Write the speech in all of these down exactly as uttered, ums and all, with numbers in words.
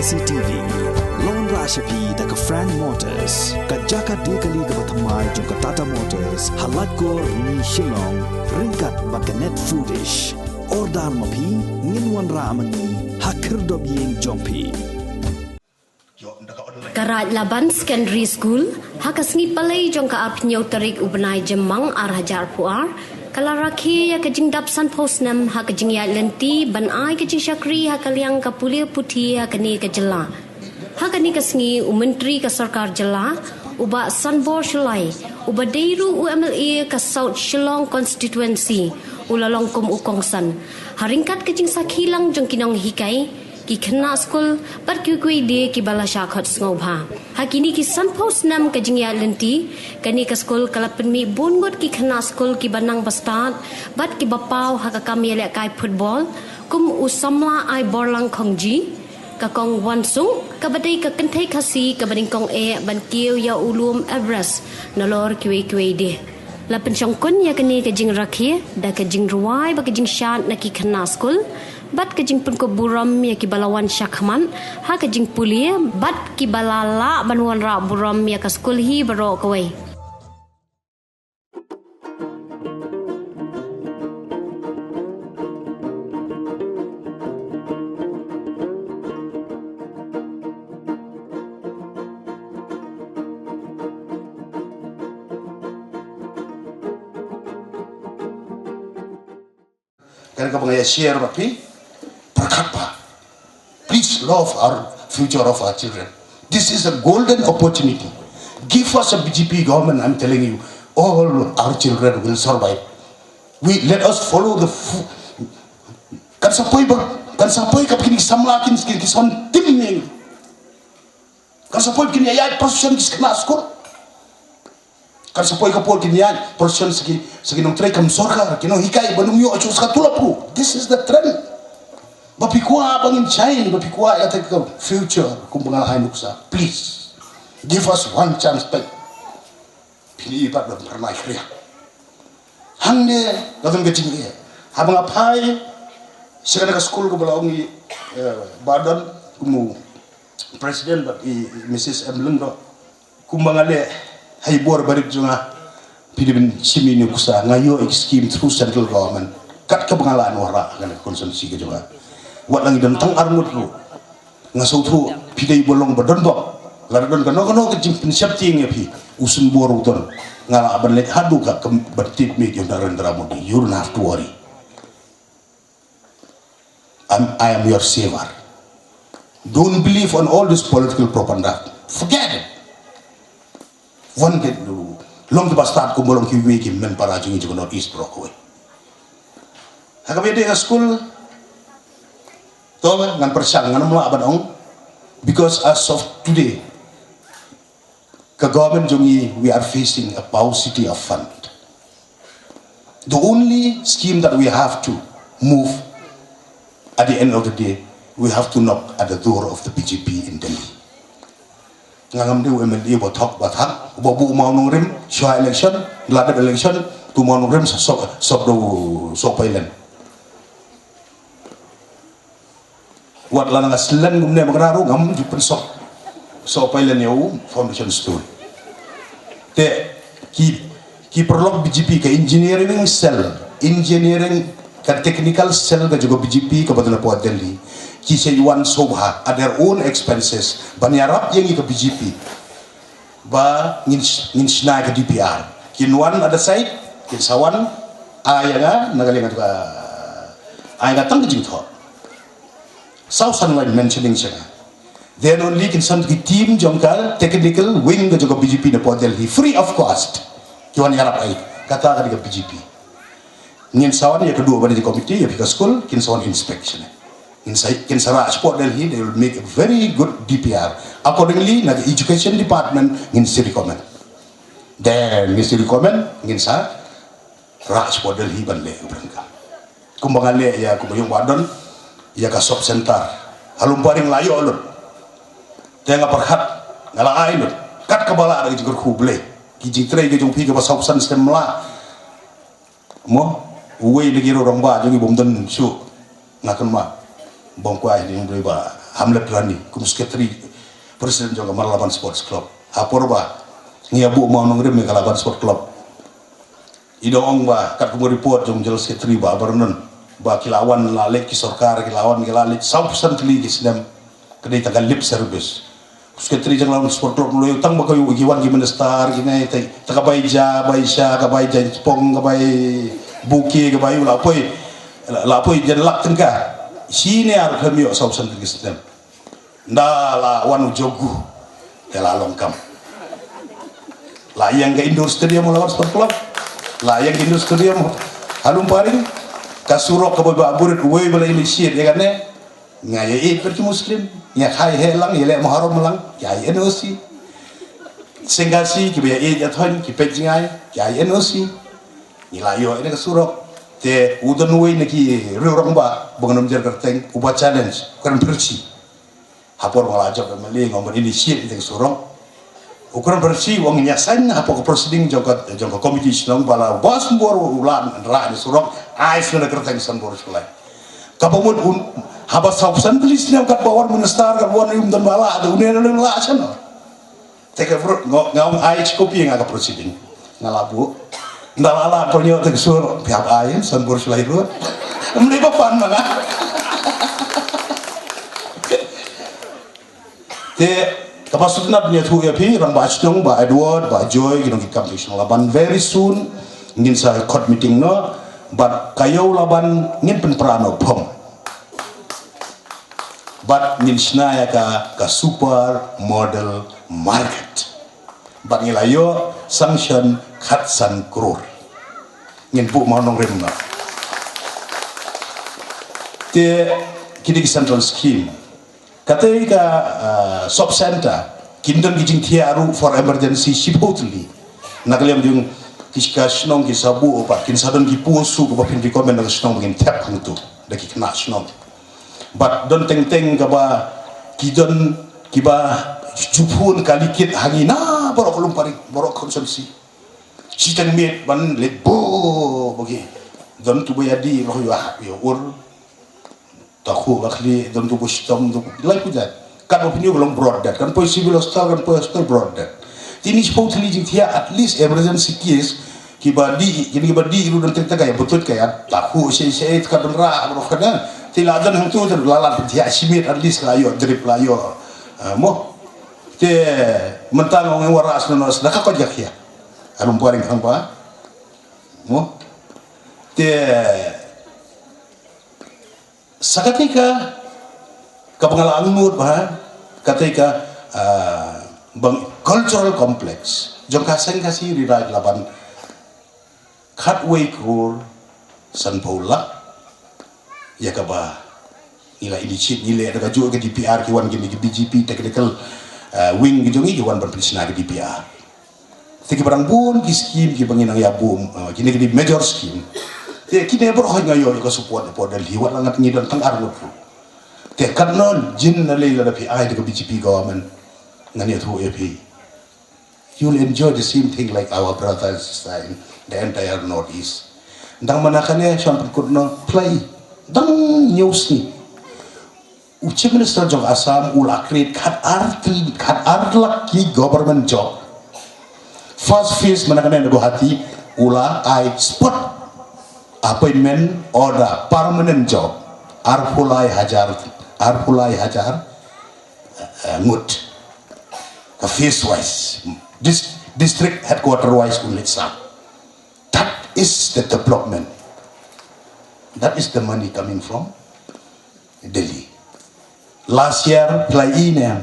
C T V. Long ra sha phi da ka Frank Motors, ka jaka de kali kaba thymmai jong ka Tata Motors, ha Laitkor, Rni, Shillong, ryngkat bad ka Net Foodish. Order ma phi, ngin wanrah ma ngi ha khyrdop ïing jong phi. Ka Raid Laban Secondary School, ha ka sngi Palei jong ka arphew tarik u bnai Jymmang ar hajar arphew ar, ka la rakhe ïa ka jingdap sanphew snem ha ka jingïaid lynti ban ai ka jingshakri ha ka liang ka pule puthi ha kane ka jylla. Ha kane ka sngi u Myntri ka Sorkar Jylla, u Bah Sanbor Shullai, uba dei ruh u M L A ka South Shillong Constituency, u la long kum u kongsan ha ryngkat ka jingsakhi lang jong ki nonghikai, ki khynnah skul bad kiwei kiwei de kiba la shah khot sngewbha. Ha kine ki sanphew snem ka jingïaid lynti, kane ka skul ka la pynmih bun ngut ki khynnah skul kiba nang bastad bad kiba paw ha ka kam ïalehkai football, kum u samla Aiborlang Khongji, ka Kong Wansung, kaba dei ka kynthei Khasi kaba nyngkong eh ban kiew ïa u lum Everest, nalor kiwei kiwei de. La pynshongkun ïa kane ka jingrakhe da ka jingrwai bad ka jingshad na ki khynnah skul bad ka jingpynkup burom ïa kiba la wan shakhmat ha ka jingpule bad kiba la lah ban wanrah burom ïa ka skul hi baroh kawei. Kane kaba nga ïa share bad phi, pyrkhat bha. Please love our future of our children. This is a golden opportunity. Give us a B J P government, I'm telling you, all our children will survive. We, let us follow the fu-, kan sa poi ba, kan sa poi ka pini samla kin, kin, kin son tim ni. Kan sa poi kin ïa ïa procession ki khynnah skul. Kan sa poi ka por kin ïa procession sa ki, sa ki nongtrei kam sorkar, ki nonghikai ba nung ïoh shuh sa ka tulop ruh. This is the trend. Ba phi kwah ba ngin shine, ba phi kwah ïa ka future kum ba nga la ai nuksa. Please. Give us one chance, peit. Phi i pat ban pyrnai khriat. Hangne la don ka jingeh. Haba nga phai sha kane ka skul kaba la ong i, eh, Bah Don kum u president bad i, i Missus M Lyngdoh. Kumba nga leh ha i bor barit jong nga. Phi dei ban shim ïa ine i nuksa, nga ïoh i skim through central government. Kat kaba nga la wanrah ha kane ka constituency ka jong nga. Wat la ngi don tang arngut ruh. Nga sngewthuh phi dei ba long ba don bok. Lada don kano kano ka jingpynsheptieng ïa phi, u symbai ruh u don. Nga lah ban leit haduh ka, ka ban tied miet ïa u Narendra Modi. You don't have to worry. I'm, I am your savior. Don't believe on all this political propaganda. Forget it. Wan, long kiba stad kumba long kiwei ki mem para jong ngi jong ka North East baroh kawei. Ha kaba ïadei ka skul, to ngan pyrshang, ngan ym lah ban ong, because as of today, ka government jong ngi, we are facing a paucity of fund. The only scheme that we have to move at the end of the day, we have to knock at the door of the B J P in Delhi. Nga ngam dei u M L A ba thok ba thak, ba buh mawnongrim shuwa election, la dep election, tu mawnongrim sa sop, sop do, sop pailen. Wat la nga slen kumne ba kena ruh ngam ju pynsop. Sop pailen ïa u foundation stone. Te ki, ki paralok B J P ka engineering cell, engineering ka technical cell ka jong ka B J P kaba don hapoh Delhi, ki sa wan sngewbha at their own expenses ban ïarap ïa ngi ka B J P. Ba ngin, ngin shna ïa ka D P R. Kin wan at the site, kin sa wan ai ïa nga na ka liang ka, ai ïa nga tang ka jingthoh. Saw san line mentioning sha nga. Then only kin san ki team jong ka technical wing ka jong ka B J P na Port Delhi, free of cost. Ki wan ïarap ai. Kata ka dei ka B J P. Ngin sa wan ïa ka duh ba dei committee ïa phi ka school, kin sa wan inspection. Ngin sa, kin sa rah spot Delhi, they will make a very good D P R. Accordingly, na ka education department, ngin sa recommend. Then, ngin sa recommend, ngin sa rah spot Delhi ban leh u bynta. Kumba nga leh ïa, kumba ïong ba don ïa ka sub center. Halor ba ring la ïoh lut. Te nga pyrkhat, nga la ai lut. Kat kaba lah da ka jingkyrkhu Blei. Ki jingtrei ka jong phi kaba sub center stem la. Mo, uwei na ki rangbah jong ngi bym don shuh. Nga kynmaw. Bym kwah ïa ngi ba Hamlet Rani kum secretary president jong ka Marlaban Sports Club. Ha por ba ngi ïa buh Mawngrim ïa ka Laban Sports Club, i dang ong ba katkum ka report jong General Secretary Bah Vernon ba ki la wan la leit, ki sorkar ki la wan ki la leit, saw phew san tylli ki snem. Ka dei tang ka lip service. Secretary General Sport Club Mawlai, tang ba ka ïoh ki wan ki minister ki ngai, te ta ka bai ja, bai sha, ka bai ja pong, ka bai buki, ka bai u la poi, la poi jan lak tyngka. Senior ka ïoh saw phew san tylli ki snem. Nda la wan u jong u, te la long kam. La ïeng ka indoor stadium, la wan Sport Club. La ïeng ka indoor stadium ha Lumparing. Ka surok kaba ba burit, uwei ba la initiate ïa kane. Nga ïa ïeit bad ki Muslim, nga khai heh lang, ïa leh Muharram lang, ki ai N O C. Sengkasi kiba ïa ïeit ïa thoiñ, ki peit jngai, ki ai N O C. Ngi la ïoh ïa ka surok. Te u don uwei na ki riew rangbah ba ngan ym jer kyrteng, uba challenge, u kren pyrshah. Ha por ba nga la jop M L A nga ym initiate ïa ka surok. U kren pyrshah u ong, ngi ïa sign hapoh ka proceeding jong ka, jong ka committee shnong ba la bas bor u la rah ïa ka surok, ai sngewna kyrteng san bor shuh lai. Kaba mut un, haba saw phew san tylli snem katba wan minister, katba wan ïum don ba la, da une na la shan. Te ka brot nga, nga ong ai shi copy nga ka proceeding. Nga la buh. Nda la la pynïoh te ka sur, phi hap ai san bor shuh lai ruh. Em, ni ba pan ma nga. Te kaba sutnat ngi ïathuh ïa phi, Rangbah Shnong, Bah Edward, Bah Joy, ki nongkitkam ki shnong Laban, very soon ngin sa khot meeting noh, bad ka ïew Laban ngin pynpra noh phong. Bad ngin shna ïa ka, ka super model market. Bad ngi la ïoh sanction khatsan klur. Ngin buh Mawngrim noh. Te kine ki central scheme. Kata ka, ah, sub center, kin don ki jingthiah ruh for emergency shiphew tylli. Na ka liang jong ki, ka shnong ki sa buh pat, kin sa don ki post suh kaba phin recommend na ka shnong ba kin thep hangto da ki khynnah shnong. Bad don teng teng kaba ki don kiba ju phone kali kit ha ngi na baroh ka Lumparing, baroh ka constituency. Shiteng miet ban leit buh ba ki don tu ba ïa dih, roh ïa hap ïa ur. Ta khu ba khlieh, don tu ba shitom, tu lai pujat. Kan opinion ka long brought death, kan poi civil hospital, kan poi hospital brought death. Te ini shiphew tylli jingthiah, at least emergency case, kiba dih, kine kiba dih ruh don teng teng ka ïa butut ka ïa ta khu shi shi ka don rah baroh ka na. Te la don hangtu te la la thiah shi miet, at least la ïoh drip, la ïoh, eh, mo. Te mynta nga ong ïa wa rah snono sda ka ko ja khia. Harum paring khang ba. Mo. Te sa kata ka, kaba nga la angnud ba, kata ka, ah, bang cultural complex jong ka Seng Khasi Ri Raij Laban, khatwei klur sanphew lak. Ïa kaba ngi la initiate, ngi leh da kajuh ka D P R, ki wan kine ki B J P technical, ah, wing ki jong ngi, ki wan ban pynshna ka D P R. Te kiba dang bun ki scheme kiba ngi nang ïa buh, eh, kine ki dei major scheme. Te kine baroh nga ïoh ïa ka support hapoh Delhi, wat la ngat ngi don tang ar ngut ruh. Te katno jin na lei lada phi ai da ka B J P government, ngan ïathuh ïa phi. You'll enjoy the same thing like our brothers and sister in the entire North East. Dang mana kane shan pynkut no play. Dang news ni. U Chief Minister jong Assam u la create khat ar, khat ar lak ki government job. First phase mynta kane na Guwahati u la ai spot appointment order, permanent job. Arphew lai hajar, arphew lai hajar, eh, ngut. Ka phase wise. Dis-, district headquarter wise un leit sah. That is the development. That is the money coming from Delhi. Last year, phi la ïohi ne em,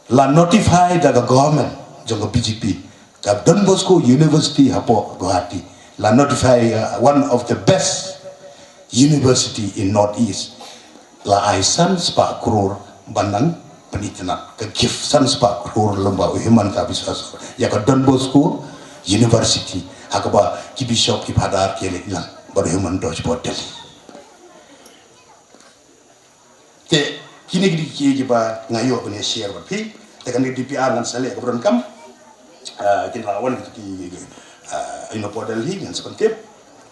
la notify da ka government jong ka B J P, ka Don Bosco University hapoh Guwahati. La notify, uh, one of the best university in North East. La ai san spah klur ban nang pynitynnad, ka gift san spah klur lem bad u Himanta Biswa Sarma ïa ka Don Bosco University, ha kaba ki bishop, ki phadar ki leit lang bad u Himanta Biswa Sarma. Te kine ki dei kiei kiba nga ïoh ban ïa share bad phi. Te kane ka D P R ngan sa leh kaba donkam. Ah, kin la wan ki, ki, ah, ïa na Delhi ngan sa pyntip,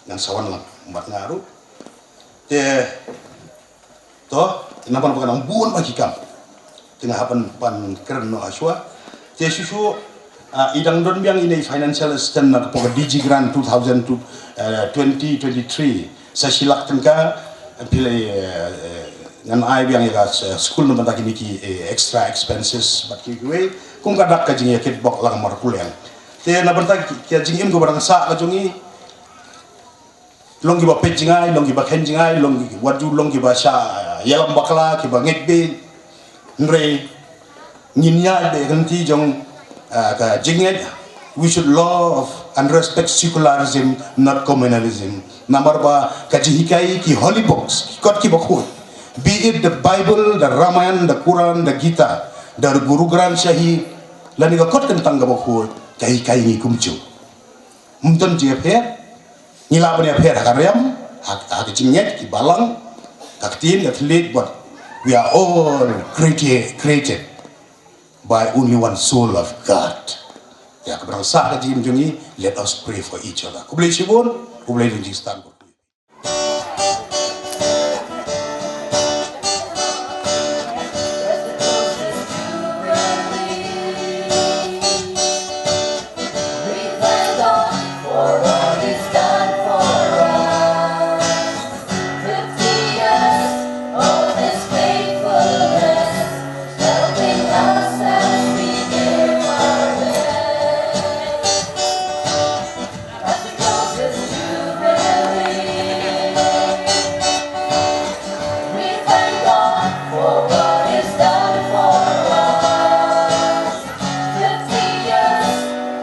ngan sa wan lang bad nga ruh. Te To, namar ba ka dang bun bha ki kam. Te nga hap ban, ban kren noh hashwa. Te shuh shuh, ah, i dang don biang ine i financial assistance na ka pok D G grant two thousand to, eh, twenty twenty-three. Sa shi lak tyngka, phi la, eh, eh, ngan ai biang ïa ka, eh, school na bynta kine ki, eh, extra expenses bad kiwei kiwei. Kum ka dak ka jingïakit bok lang mar puleng. Te na bynta ki, ki jingim kaba dang sah ka jong i, long kiba peit jngai, long kiba khein jngai, long ki, wat ju long kiba shah ïalam bakla, kiba ngeit beit. Hynrei ngin ïaid beit ha ka lynti jong, ah, ka jingngeit. We should love and respect secularism, not communalism. Namar ba ka jinghikai, ki holy books, ki kot kiba khuid, be it the Bible, the Ramayan, the Quran, the Gita, the Guru Granth Sahib, lane ka kot kyntang kaba khuid, ka hikai ngi kumjuh. Ym don jingïapher. Ngi lah ban ïapher ha ka riam, ha, ha ka jingngeit, ki balang, ka ktien, ka thylliej, but we are all created, created by only one soul of God. Ïa kaba dang sah ka jingim jong ngi, let us pray for each other. Khublei shibun, khublei don jingstan. We thank God for what He's done for us. Fifty years of His faithfulness, helping us as we give our best. As we close this jubilee, we thank God for what He's done for us. Fifty years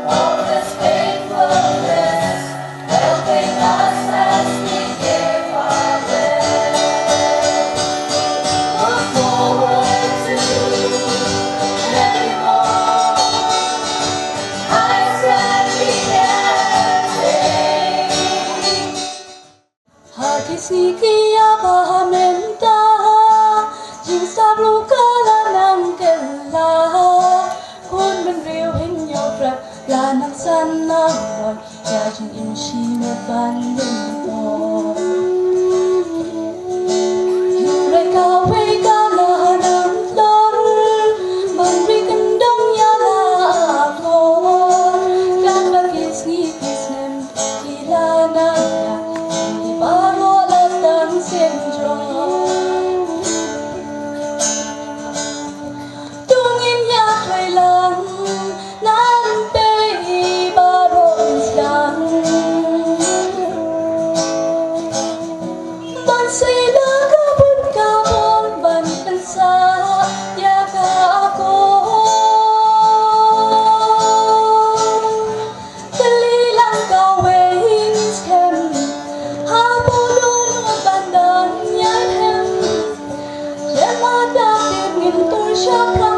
of His faithfulness, helping us as we give our best. Look forward to many more. Ha ki sngi ki ïa ba mynta, jingstad ruh ka la nang kylla. Khun bynriew Hynñiewtrep la nang san nang wan, ïa jingim shi met ban ïeng noh. Hynrei kawei ka la nang tlot, ban ri kyndong ïa la akor. Katba ki sngi ki snem ki la nang ïaid, ki baroh la tang sien jrong. To ngin ïa trei lang, ngan pei baroh sdang. Ban sei da ka bun ka bor ban pynsah ïa ka akor. Kylli lang kawei skhem, hapoh dohnud ban don ïa hem. Jemma da tip ngin tur shaphrang